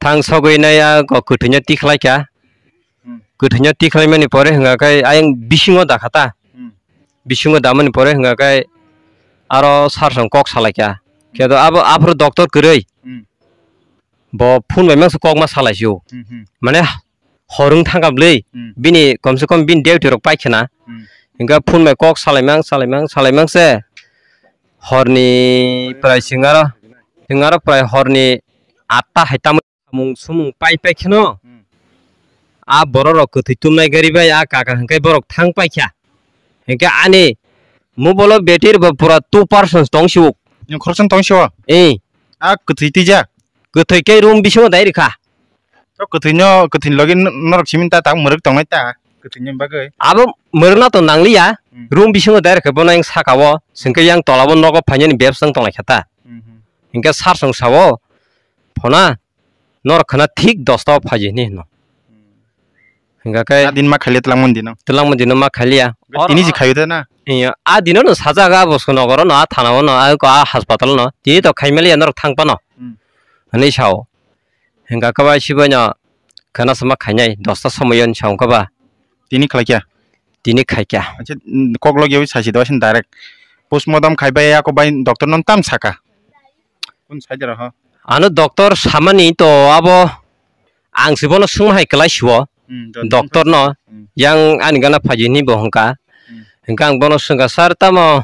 Thang sogwi nai a kok kwthwino tikhlai kha. Hmm. Kwthwino tikhlai mani pore hwnkha khe ayang bisingo da kha ta. Hmm. Bisingo da mani pore hwnkha khe Aro sir song kok salai kha. Khe do abo aphuru doctor kwrwi. Hmm. Bo phone bai mangsa kok ma salai sio. Hmm, hmm. Mane horung thangkha bwlwi. Hmm. Bini komse kom bini duty rok pai khna. Hmm. Hingkha phone bai kok salai mang, salai mang, salai mang se. Horni prai singaro, singaro prai horni atta hai tamo. Samung sumung pai pai kheno. Hmm. A borok rok kwthwi tumnai gari bai a kaka hwnkhe borok thang pai kha. Hwnkhe ani mobile o battery bo pura two percent tong sio. Ni khoroksa tong sio? Eh. A kwthwi twijak? Kwthwi khe room bisingo dai rikha. To kwthwi no, kwthwi logi n-, norok simi ta tak mwrwk tongnai ta. Kwthwini bagwi. Abo mwrwkna to nangliya. Hmm. Room bisingo dai rikha bono yang saka o. Hwnkhe yang tola o nogo phainani bebsa tong lai kha ta. Hmm, hmm. Hwnkhe sir song sao. Phona. Norok khna thik dosta o phaji hinwi hino. Hmm. Hingkha khe a din ma khailiya twlangmani dino. Twlangmani dino ma khailiya. Tini ji khaio de na? Iya, a dino no sajak a bo nogoro no, a thana o no, a ko a hospital no. Tini to khaimaliya norok thang phano. Hmm. Hinwi sao. Hingkha khe bai sibai no khna sama khainai dosta somoyo hinwi sao khe ba. Tini khlaikya? Tini khaikya. Acha, mm, kok logyawi saisi do, asin direct. Postmortem khaibai ako bai doctor no tam saka. Kun side rok ho? Ano doctor samani to abo ang se bono swngma hai kwlai sio. Hmm, doctor no. Hmm. Yang ani gana phaji hinwi bo hwnkha. Hmm. Hwnkha ang bono swngkha, "Sir, tamo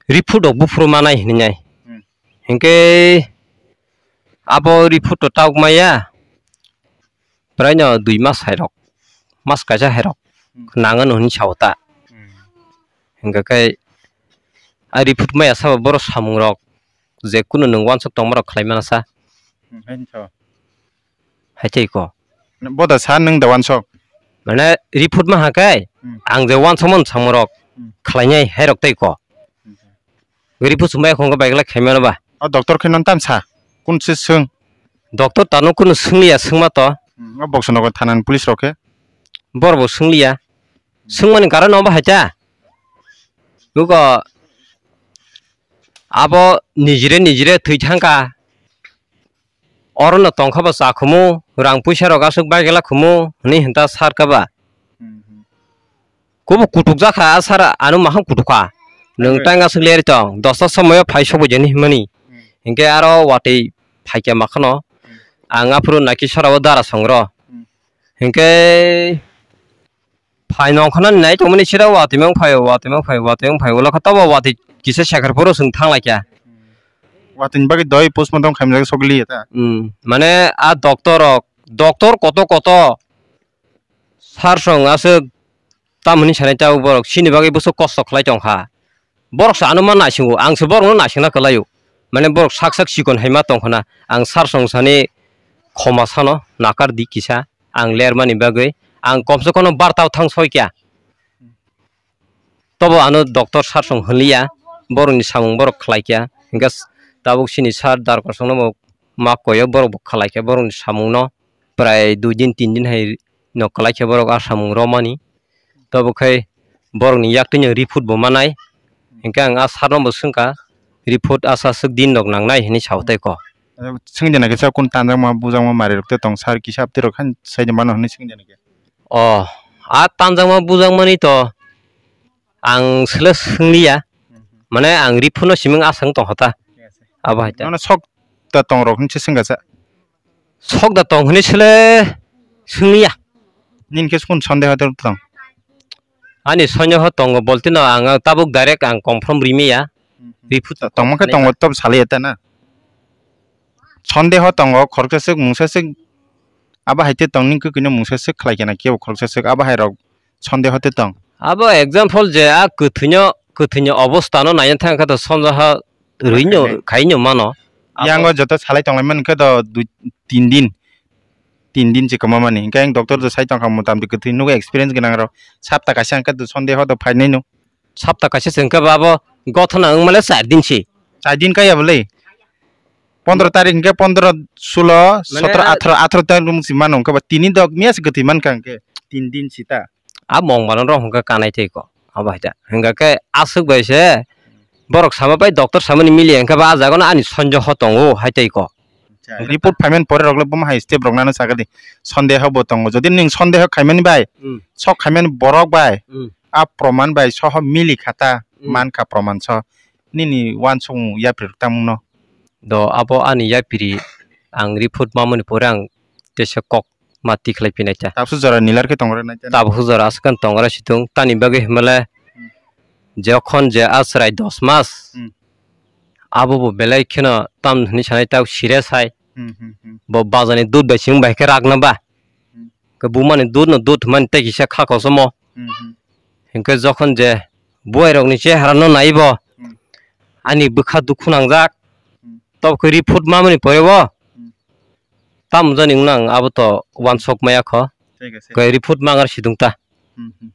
report rok buphuru manai?" hinwi nai. Hmm. Hwnkhe abo report to tabuk maya. Praino dui mas hai rok, mas kaisa hai rok. Hmm. Nangano hinwi sao ta. Hmm. Hingkha khe a report maya sabo borok samung rok je kunu nwng wansuk tongma rok khlai mana sa. Hmm, hai sao. Hai tei ko. Boda sa nwng da wansuk. Mane report ma ha khe. Hmm. Ang je wansuk man samung rok. Hmm. Khlainai hai rok tei ko. Hmm. Gari pusu mai khongo bike la khaimano ba. O doctor khe non tam sa. Kun se swng? Doctor tano kunu swngya swngma to. Hmm, o boksa nogo thanan police rok khe. Bor bo swngya. Swngmani karon no ba haita. Buko abo nijire nijire thwi thangka. Oro no tongkha ba cha khumu, rang puisa rok aswk bai gela khumu, hwnwi hinta sar kha ba. Hmm, hmm. Kubu kutuk jakha, a sara ano maham kutuk kha. Nwng tang aswk leri tong, dosta somoyo phai sogwi jani himani. Hmm. Hinkhe aro watwi phaikya makhano. Hmm. Ang aphuru naiki sora o dara songro. Hmm. Hinkhe phai nongkhornani nai tongmani sira watwi mang phai, watwi mang phai, watwi mang phai. Ulo kha tobo watwi kisa sekhar phuru chwng thang lai kha. Watwi ni bagwi doi postmortem khaimjak sogwi liya ta. Hmm. Mane a doctor rok, doctor koto koto. Sar song aswk tamoni sanai tabuk borok chini bagwi bwswk kosto khlai tongkha. Borok se ano ma naisingo, ang se borokno naisingna kwlaio. Mane borok sak sak chikon hai ma tongkha na. Ang sar song sani khoma sano nakar di kisa, ang lermani bagwi. Ang komse kono barta thang soi kya. Tobo ano doctor sar song hwnliya, borokni samung borok khlai kya. Hingkhe tabuk chini sar dar kosongno bo ma koyo, borok bo khlai kya borokni samungno. Prai dui din tin din hai no kwlai khe borok a samung romani. Tobo khai borokni yaktwino report bo manai. Hinkhe ang a sir no bo swngkha, report aswk aswk din rok nangnai hinwi sao tei ko. Swngde na khe sir, kun tanjakma bujakma mari rok tei tong sir, kisa bwtwi rok han sai de mano hinwi swngde na khe. O, a tanjakma bujakmani to ang sle swngliya. Mane ang report no siming aswk tongkha ta. Abo hai ta. Nono sok da tong rok hinwi swngkha sa. Sok da tong hinwi sele swngya. Nini khe sukun sondeho tong? Ani sondeho tongo, boltino ang tabuk direct ang confirm rimaya. Mhm. Report tongma khe tongo, tob salai ta na. Sondeho tongo, khoroksa swk, mungsa swk, abo hai tei tongni kwkwi no mungsa swk khlai khe na kebo khoroksa swk, abo hai rok sondeho tei tong. Abo example je a kwthwino, kwthwini obostano naina thang khe to sondeho rwino khaino mano. Yango joto salai tonglaimani khe to dui, tin din, tin din se kwma mani. Hinkhe ang doctor to sai tongkha, motamti kwthwi nugo, experience gwnang rok. Sapta kaisa hinkhe to sondeho to phainai no. Sapta kaisa se hinkhe ba abo gothona wngmale char din se. Char din kaya bwle. Pondro tarik hinkhe pondro, sulo, sotro, atharo, atharo tarik wng si mano hinkhe ba tini dok miya se kwthwi mankha hinkhe tin din sita. A mong mano rok hwnkhe kanai tei ko. Abo hai ta. Hwnkha khe aswk bai se borok sama bai doctor samani mili hwnkhe ba a jaga no ani sondeho tongo hai tei ko. Acha, report phaimani pore rok le bomo hai step rok nano sagadi. Sondeho bo tongo. Jodi nwng sondeho khaimani bai, hmm, sok khaimani borok bai, hmm, a proman bai soho mili khata, hmm, mankha proman so. nini wansukmung yapri rwk tangmungno? Do abo ani yapri ang report mamani pore ang teisa kok ma tikhlai phinai ta. Tabsu jora nilar khe tongra nai ta. Tabuk jora aswk tongra situng tani bagwi himale Hmm. jokhon je asrai dos mas Hmm. abo bo belai kheno tam hwnwi sanai ta serious hai. Hmm, hmm, hmm. Bo bazani dud bai sing bai khe rakna ba. Hmm. Ke bumani dud no dud mani tei kisa kha kosomo. Hmm, hmm. Hinkhe jokhon je buai rokni chehara no naibo Hmm. ani bwkha dukhu nangjak. Hmm. Tok khe report mamani pore bo Hmm. tam jani wngna ang abo to wansok maya kho. Thik ase. Khe report mangar sidung ta. Hmm, hmm.